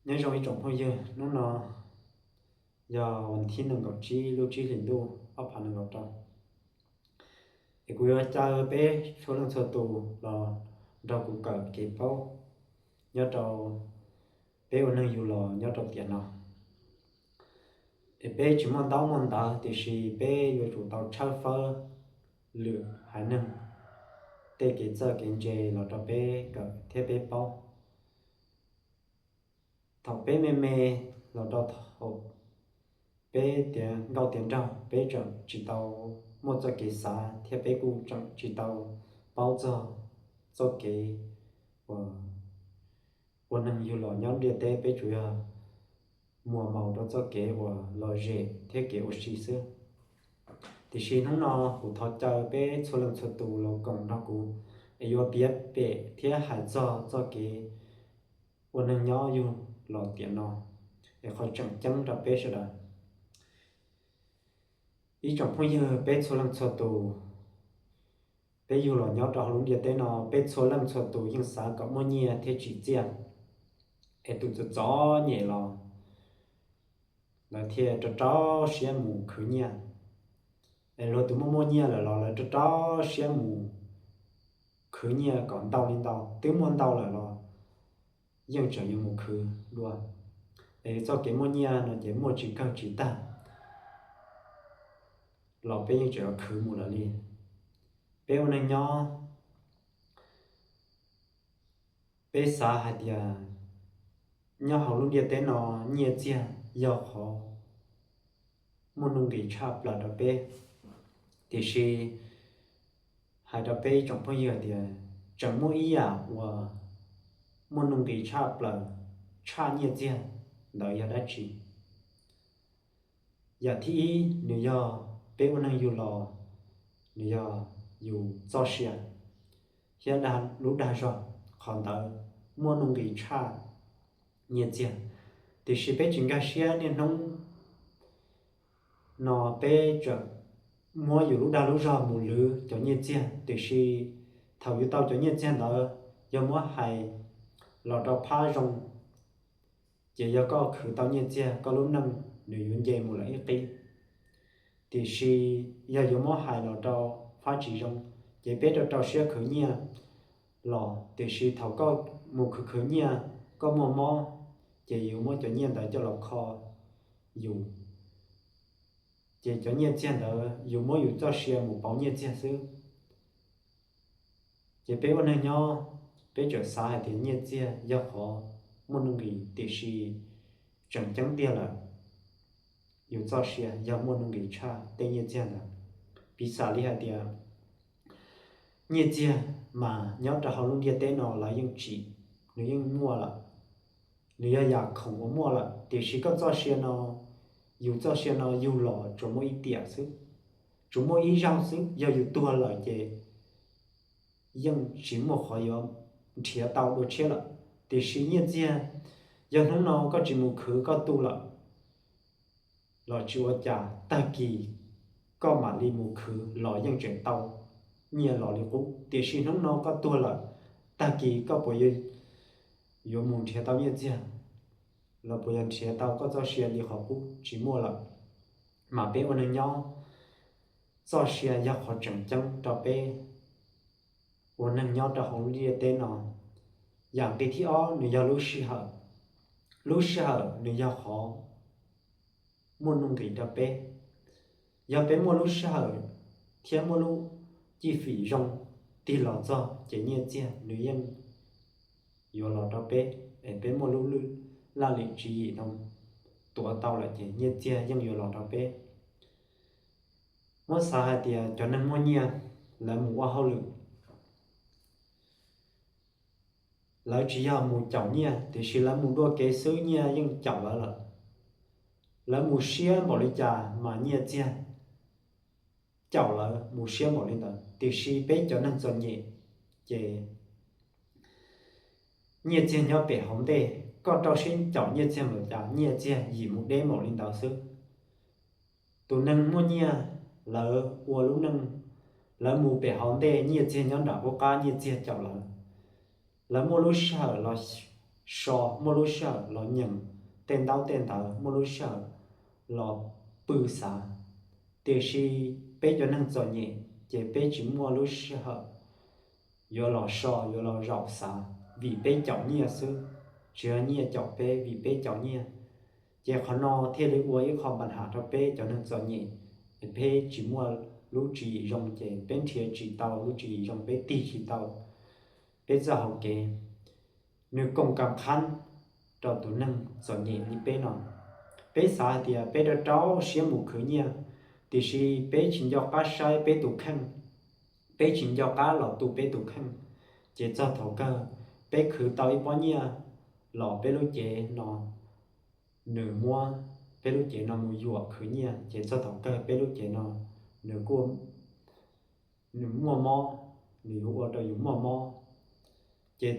Nyob zoo ib tsoom phooj ywg, hnub no yog vas thib nees nkaum tsib lub tsib hlis ntuj ob phav nees nkaum rau. Es kuv yuav caw peb txhua leej txhua tus los nrog kuv kawm kev paub nyob rau peb ua neeg yug los nyob rau tiam no. Es peb tsis muaj ntaub muaj ntawv, tiam sis peb yuav tsum tau tshawb fawb lwm haiv neeg tej kev txawj kev ntse los rau peb kawm thiab peb paub. Thaum peb me me los rau thaum peb tiav nkauj tiav nraug, peb tseem tsis tau muaj txoj kev xav thiab peb kuj tseem tsis tau paub txog txoj kev uas ua neeg yug los nyob ntiaj teb, peb tsuas yog muas maus rau txoj kev uas lom zem thiab kev ua si xwb. Tiam sis hnub no kuv thov caw peb txhua leej txhua tus los koom nrog kuv es yuav piav pem thiab hais txog txoj kev ua neeg nyob yug los tiam no es qhov tseem ceeb rau peb sawv daws. Ib tsoom phooj ywg, peb txhua leej txhua tus, peb yug los nyob rau hauv lub ntiaj teb no, peb txhua leej txhua tus yeej xav kom muaj nyiaj thiab tsim txiaj, es tus txom txom nyem los lawv thiaj rau rau siab mus khwv nyiaj. Es luag tus muaj muaj nyiaj lawm los lawv rau rau siab mus khwv nyiaj kom ntau li ntau, twb muaj ntau lawm los yeej tseem yuav mus khwv dua. Es txoj kev muaj nyiaj no ces muaj tsis kawg tsis tag los peb yeej tseem yuav khwv mus lawm li. Peb ua neeg nyob, peb xav hais tias nyob hauv lub ntiaj teb no nyiaj txiag yog qhov muaj nuj nqis tshaj plaws rau peb. Tiam sis hais rau peb ib tsoom phooj ywg tias tseem muaj ib yam uas muaj nuj nqis tshaj plaws tshaj nyiaj txiag ntawd yog dab tsi? Yam thib ib, nws yog peb ua neeg yug los, nws yog yus txoj sia thiab lub dag zog, qhov ntawd muaj nuj nqis tshaj nyiaj txiag. Tiam sis peb tsis nkag siab niaj hnub no peb tseem muab yus lub dag lub zog mus lwv cov nyiaj txiag, tiam sis thaum yus tau cov nyiaj txiag ntawd, yog muab hais los rau phab zoo, ces yog koj khwv tau nyiaj txiag, koj lub neej nws yuav nce mus lawm ib qib. Tiam sis yog yuav muab hais los rau phab tsis zoo, ces peb rau rau siab khwv nyiaj los, tiam sis thaum koj mus khwv khwv nyiaj, koj muaj mob, ces yus muab cov nyiaj ntawd coj los kho yus, ces cov nyiaj txiag ntawd yus muab yus txoj sia mus pauv nyiaj txiag xwb. Ces peb ua neeg nyob, peb tseem xav hais tias nyiaj txiag yog qhov muaj nuj nqis, tiam sis tseem ceeb tiag lawm, yus txoj sia yog muaj nuj nqis tshaj tej nyiaj txiag ntawd. Piv xam li hais tias nyiaj txiag mas nyob rau hauv lub ntiaj teb no lawv yeej tsim, nws yeej muaj lawm, nws yog yam khoom uas muaj lawm, tiam sis koj txoj sia no, yus txoj sia no yug los tsuas muaj ib tiam xwb, tsuas muaj ib zaug xwb, yog yus tuag lawm ces yeej tsis muaj qhov yuav nrhiav tau dua tshiab lawm. Tiam sis nyiaj txiag, yog hnub no koj tsis mus khwv koj tu lawm los tsis ua cas, tag kis koj mam li mus khwv los yeej tseem tau nyiaj los li qub. Tiam sis hnub no koj tuag lawm, tag kis koj puas yuav mus nrhiav tau nyiaj txiag los puas yog nrhiav tau koj txoj sia li qhov qub? Tsis muaj lawm. Mas peb ua neeg nyob, txoj sia yog qhov tseem ceeb rau peb ua neeg nyob rau hauv lub ntiaj teb no. Yam nqi thib ob nws yog lub sij hawm. Lub sij hawm nws yog qhov muaj nuj nqis rau peb. Yog peb muaj lub sij hawm thiab muaj lub cib fim zoo tig los txog ces nyiaj txiag nws yeej yuav los rau peb, es peb muaj lub laj lim tswv yim no tuav tau lawm ces nyiaj txiag yeej yuav los rau peb. Muab xav hais tias cov neeg muaj nyiaj, lawv mus ua hauj lwm, lawv tsis yog mus caum nyiaj, tiam sis lawv mus dua kev xwb nyiaj yeej caum lawv lawm. Lawv mus siab npaum li cas mas nyiaj txiag caum lawv mus siab npaum li ntawd. Tiam sis peb cov neeg txom nyem ces nyiaj txiag nyob pem hauv ntej, koj rau siab caum nyiaj txiag npaum cas nyiaj txiag yim mus deb npaum li ntawd xwb. Tus neeg muaj nyiaj, lawv ua lub neej, lawv mus pem hauv ntej, nyiaj txiag nyob nram qub qab, nyiaj txiag caum lawv. Lawv muaj lub sij hawm los so, muaj lub sij hawm los nyeem tej ntaub tej ntawv, muaj lub sij hawm los pw xav. Tiam sis peb cov neeg txom nyem ces peb tsis muaj lub sij hawm yuav los so, yuav los zaum xav, vim peb caum nyiaj xwb, tsis yog nyiaj caum peb, vim peb caum nyiaj. Ces qhov no thiaj li ua ib qho npa nham rau peb cov neeg txom nyem, peb tsis muaj lub tswv yim zoo ces peb nrhiav tsis tau lub tswv yim zoo, peb tig tsis tau peb txoj hauv kev. Nws koom kam qhab rau tus neeg txom nyem li peb no. Peb xav hais tias peb rau rau siab mus khwv nyiaj, tiam sis peb tsis nco qab saib peb tus kheej, peb tsis nco qab los tu peb tus kheej, ces txog thaum kawg peb khwv tau ib pob nyiaj los peb lub cev no nws muab peb lub cev no mus yuam khwv nyiaj, ces txog thaum kawg peb lub cev no nws kuj, nws muaj mob, nws yuav ua rau yus muaj mob. Ces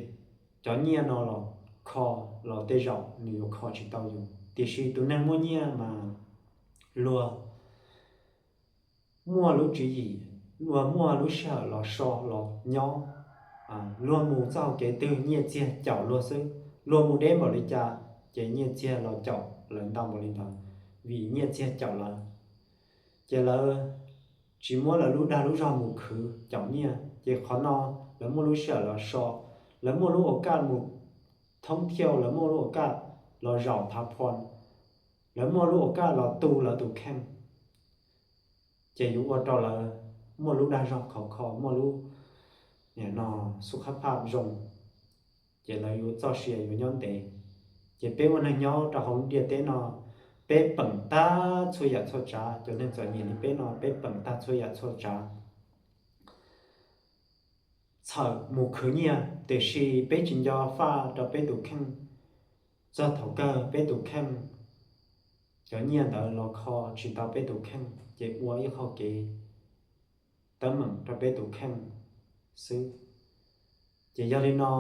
cov nyiaj no los kho los tej zaum nws yuav kho tsis tau yus, tiam sis tus neeg muaj nyiaj mas luag muaj lub tswv yim, luag muaj lub sij hawm los so los nyob. Luag mus txoj hauv kev twg nyiaj txiag caum luag xwb, luag mus deb npaum li cas ces nyiaj txiag los caum lawv ntau npaum li ntawd, vim nyiaj txiag caum lawv. Ces lawv tsis muab lawv lub dag lub zog mus khwv caum nyiaj, ces qhov no lawv muaj lub sij hawm los so, lawv muaj lub ua kaj mus thoob thiauj, lawv muaj lub ua kaj los zaum phav phoo, lawv muaj lub ua kaj los tu lawv tus kheej, ces yuav ua rau lawv muaj lub dag zog khov kho, muaj lub no xu khab phaj zoo, ces lawv yuav txoj sia yuav nyob ntev. Ces peb ua neeg nyob rau hauv lub ntiaj teb no, peb peem tag txhua yam txhua tsav, cov neeg txom nyem li peb no peb peem tag txhua yam txhua tsav, txhawm mus khwv nyiaj, tiam sis peb tsis nco faj rau peb tus kheej. Txog thaum kawg peb tus kheej, cov nyiaj ntawd los kho tsis tau peb tus kheej, ces ua ib qho kev teeb meem rau peb tus kheej xwb. Ces yog li no,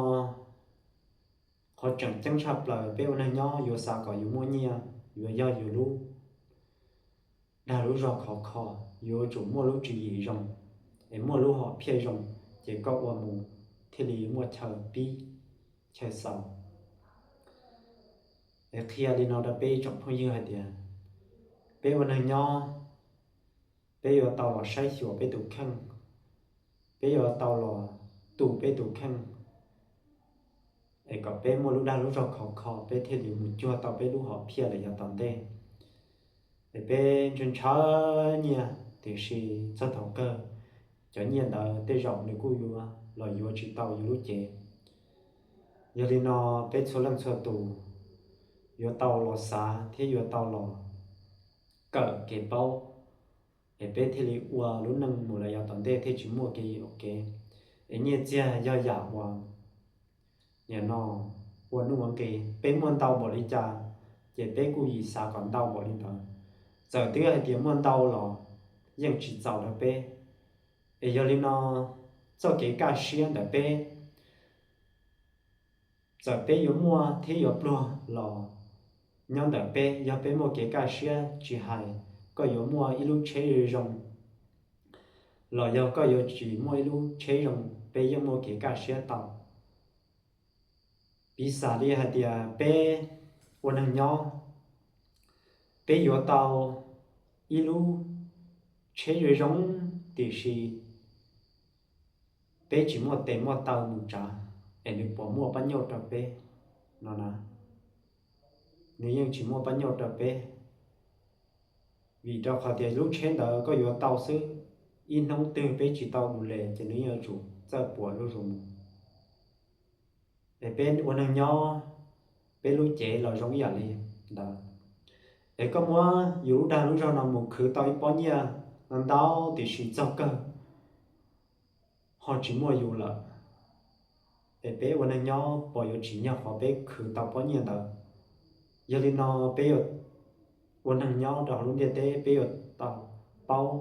qhov tseem ceeb tshaj plaws peb ua neeg nyob yuav xav kom yus muaj nyiaj yuav yog yus lub dag lub zog khov kho, yuav tsum muaj lub tswv yim zoo, es muaj lub hom phiaj zoo, ces koj ua mus thiaj li muaj chaw pib chaw xaus. Es qhia li no rau peb tsoom phooj ywg hais tias peb ua neeg nyob, peb yuav tau los saib xyuas peb tus kheej, peb yuav tau los tu peb tus kheej, es kom peb muaj lub dag lub zog khov kho, peb thiaj li mus cuag tau peb lub hom phiaj lawm yav tom ntej. Es peb ntshaw ntshaw nyiaj, tiam sis txog thaum kawg cov nyiaj ntawd tej zaum nws kuj yuav los yuav tsis tau yus lub cev. Yog li no, peb txhua leej txhua tus yuav tau los xav thiab yuav tau los kawm kev paub, es peb thiaj li ua lub neej mus lawm yav tom ntej thiaj tsis muaj kev yuam kev. Es nyiaj txiag yog yam uas nim no ua nuj ua nqi, peb muaj ntau npaum li cas, ces peb kuj yim xav kom ntau npaum li ntawd. Txawm twb hais tias muaj ntau los yeej tsis txaus rau peb. Es yog li no, txoj kev kaj siab ntawm peb, txawm peb yuav muaj thiab yuav pluag los nyob ntawm peb. Yog peb muaj kev kaj siab, tsis hais koj yuav muaj ib lub tsheb zoo zoo, los yog koj yuav tsis muaj ib lub tsheb zoo, peb yeej muaj kev kaj siab tau. Piv xam li hais tias peb ua neeg nyob, peb yuav tau ib lub tsheb zoo zoo, tiam sis peb tsis muaj tes muaj taw mus tsav, es nws puas muaj pab nyuaj rau peb no na? Nws yeej tsis muaj pab nyuaj rau peb, vim rau qhov tias lub tsheb ntawd koj yuav tau xwb, ib hnub twg peb tsis tau du les ces nws yeej yuav tsum txawj puas zuj zus mus. Es peb ua neeg nyob, peb lub cev los zoo ib yam li ntawd. Es koj muab yus lub dag lub zog no mus khwv tau ib pob nyiaj no ntau, tiam sis txog kawg ho tsis muaj yus lawm, es peb ua neeg nyob puas yuav tsim nyog qhov peb khwv tau pob nyiaj ntawd? Yog li no, peb yuav ua neeg nyob rau hauv lub ntiaj teb, peb yuav tau paub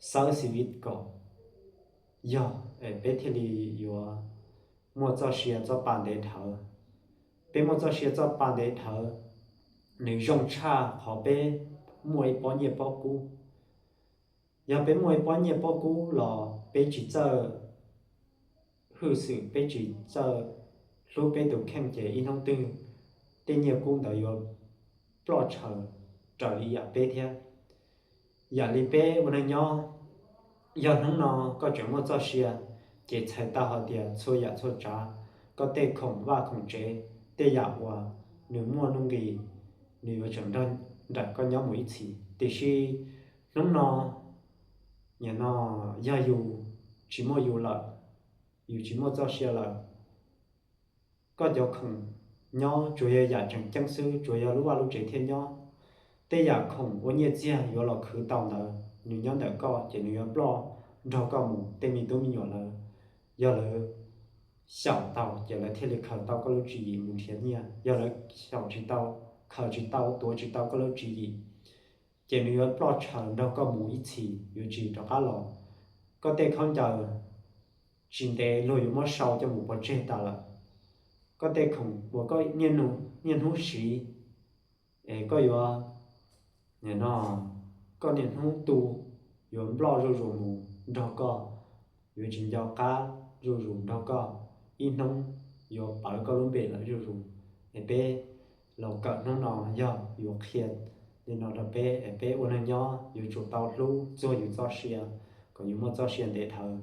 xawb xis viv kom yog, es peb thiaj li yuav muaj txoj sia txoj pa ntev dhawv. Peb muaj txoj sia txoj pa ntev dhawv, nws zoo tshaj qhov peb muaj ib pob nyiaj pob kub. Yog peb muaj ib pob nyiaj pob kub los peb tsis txawj hwj xwm, peb tsis txawj rub peb tus kheej ces ib hnub twg tej nyiaj kub ntawd yuav ploj tshaws raws li yam peb thiab. Yam li peb ua neej nyob, yog hnub no koj tseem muaj txoj sia, ces txhais tau hais tias txhua yam txhua tsav, koj tej khoom vaj khoom tsev, tej yam uas nws muaj nuj nqis, nws yuav tseem nrog nraim koj nyob mus ib txhis. Tiam sis hnub no, nim no yog yus tsis muaj yus lawm, yus tsis muaj txoj sia lawm, koj cov khoom nyob tsuas yog yam tseem ceeb xwb, tsuas yog lub vaj lub tsev thiaj nyob. Tej yam khoom ua nyiaj txiag yuav los khwv tau ntawd, nws nyob ntawm koj ces nws yuav ploj nrog koj mus. Tej me tub me nyuam lawv, yog lawv xyaum tau ces lawv thiaj li khaws tau koj lub tswv yim mus nrhiav nyiaj. Yog lawv xyaum tsis tau, khaws tsis tau, tuav tsis tau koj lub tswv yim, ces nws yuav ploj tshaws nrog koj mus ib txhis, yuav tsis rov qab los. Koj tej khaub ncaws tsis ntev luag yuav muab sau coj mus pov tseg tas lawm. Koj tej khoom uas koj niaj hnub siv, es koj yuav, no, koj niaj hnub tu, yuav nploj zuj zus mus nrog koj, yuav tsis nco qab zuj zus nrog koj, ib hnub yuav pawv koj lub npe lawm zuj zus. Es peb los kawm hnub no yog yuav qhia li no rau peb, es peb ua neeg nyob yuav tsum tau hlub txuag yus txoj sia, kom yus muaj txoj sia ntev dhawv,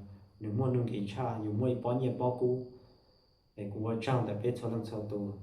nws muaj nuj nqis tshaj yus muaj ib pob nyiaj pob kub. Es kuv ua tsaug ntawm peb txhua leej txhua tus.